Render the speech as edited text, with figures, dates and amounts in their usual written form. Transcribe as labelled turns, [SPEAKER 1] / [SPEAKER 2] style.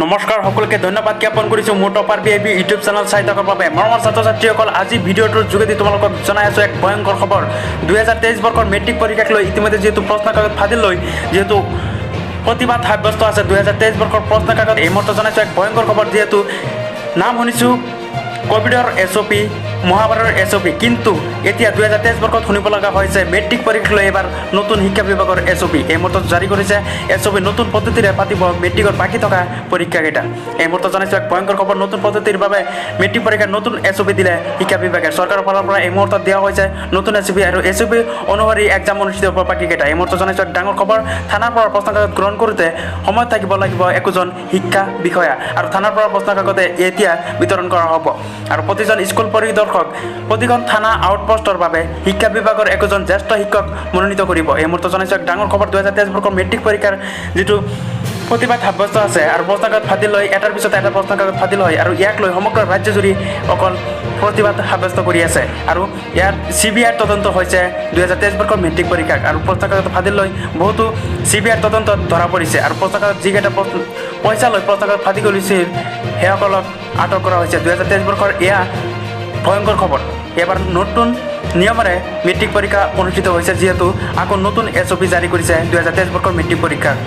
[SPEAKER 1] নমস্কাৰ, সকলোকে ধন্যবাদ জ্ঞাপন কৰিছোঁ মোৰ topper B I B YouTube channel চাই থকাৰ বাবে। মৰমৰ ছাত্ৰ ছাত্ৰীসকল, আজি ভিডিঅ'টোৰ যোগেদি তোমালোকক জনাই আছোঁ এক ভয়ংকৰ খবৰ। 2023 বৰ্ষৰ মেট্ৰিক পৰীক্ষাক লৈ ইতিমধ্যে যিহেতু প্ৰশ্ন কাকত ফাদিল লৈ যিহেতু প্ৰতিবাদ সাব্যস্ত আছে, 2023 বৰ্ষৰ প্ৰশ্ন কাকত, এই মুহূৰ্তত জনাইছোঁ এক ভয়ংকৰ খবৰ। যিহেতু নাম শুনিছোঁ ক'ভিডৰ এছঅ'পি, মহাভাৰতৰ এছঅ'পি, কিন্তু এতিয়া 2023 বৰ্ষত শুনিব লগা হৈছে মেট্ৰিক পৰীক্ষাক লৈ এইবাৰ নতুন শিক্ষা বিভাগৰ এছঅ'পি। এই মুহূৰ্তত জাৰি কৰিছে এছঅ'পি। নতুন পদ্ধতিৰে পাতিব মেট্ৰিকৰ বাকী থকা পৰীক্ষাকেইটা। এই মুহূৰ্তত জনাইছোঁ এক ভয়ংকৰ খবৰ। নতুন পদ্ধতিৰ বাবে মেট্ৰিক পৰীক্ষাৰ নতুন এছঅ'পি দিলে শিক্ষা বিভাগে। চৰকাৰৰ ফালৰ পৰা এই মুহূৰ্তত দিয়া হৈছে নতুন এছঅ'পি আৰু এছঅ'পি অনুসৰি এক্সাম অনুষ্ঠিত হ'ব বাকীকেইটা। এই মুহূৰ্তত জনাইছোঁ এক ডাঙৰ খবৰ। থানাৰ পৰা প্ৰশ্ন কাকত গ্ৰহণ কৰোঁতে সময়ত থাকিব লাগিব একোজন শিক্ষা বিষয়া আৰু থানাৰ পৰা প্ৰশ্ন কাকতে এতিয়া বিতৰণ কৰা হ'ব। আৰু প্ৰতিজন স্কুল পৰিদৰ্শক, প্ৰতিখন থানা আউটপোষ্টৰ বাবে শিক্ষা বিভাগৰ একোজন জ্যেষ্ঠ শিক্ষক মনোনীত কৰিব। এই মুহূৰ্তত জনাইছোঁ এক ডাঙৰ খবৰ। 2023 বৰ্ষৰ মেট্ৰিক পৰীক্ষাৰ যিটো প্ৰতিবাদ সাব্যস্ত আছে আৰু প্ৰশ্ন কাকত ফাদিল হৈ এটাৰ পিছত এটা প্ৰশ্ন কাকত ফাদিল হয় আৰু ইয়াক লৈ সমগ্ৰ ৰাজ্যজুৰি অকল প্ৰতিবাদ সাব্যস্ত কৰি আছে। আৰু ইয়াত চিবিআইৰ তদন্ত হৈছে 2023 বৰ্ষৰ মেট্ৰিক পৰীক্ষাক আৰু প্ৰশ্ন কাকত ফাদিল লৈ বহুতো চিবিআইৰ তদন্তত ধৰা পৰিছে। আৰু প্ৰশ্ন কাকত যিকেইটা প্ৰশ্ন পইচা লৈ প্ৰশ্ন কাকত ফাদিল কৰিছিল, সেইসকলক আটক কৰা হৈছে। 2023 বৰ্ষৰ এয়া ভয়ংকৰ খবৰ। এবাৰ নতুন নিয়মেৰে মেট্ৰিক পৰীক্ষা অনুষ্ঠিত হৈছে, যিহেতু আকৌ নতুন এছঅ'পি জাৰি কৰিছে 2023 বৰ্ষৰ মেট্ৰিক পৰীক্ষাৰ।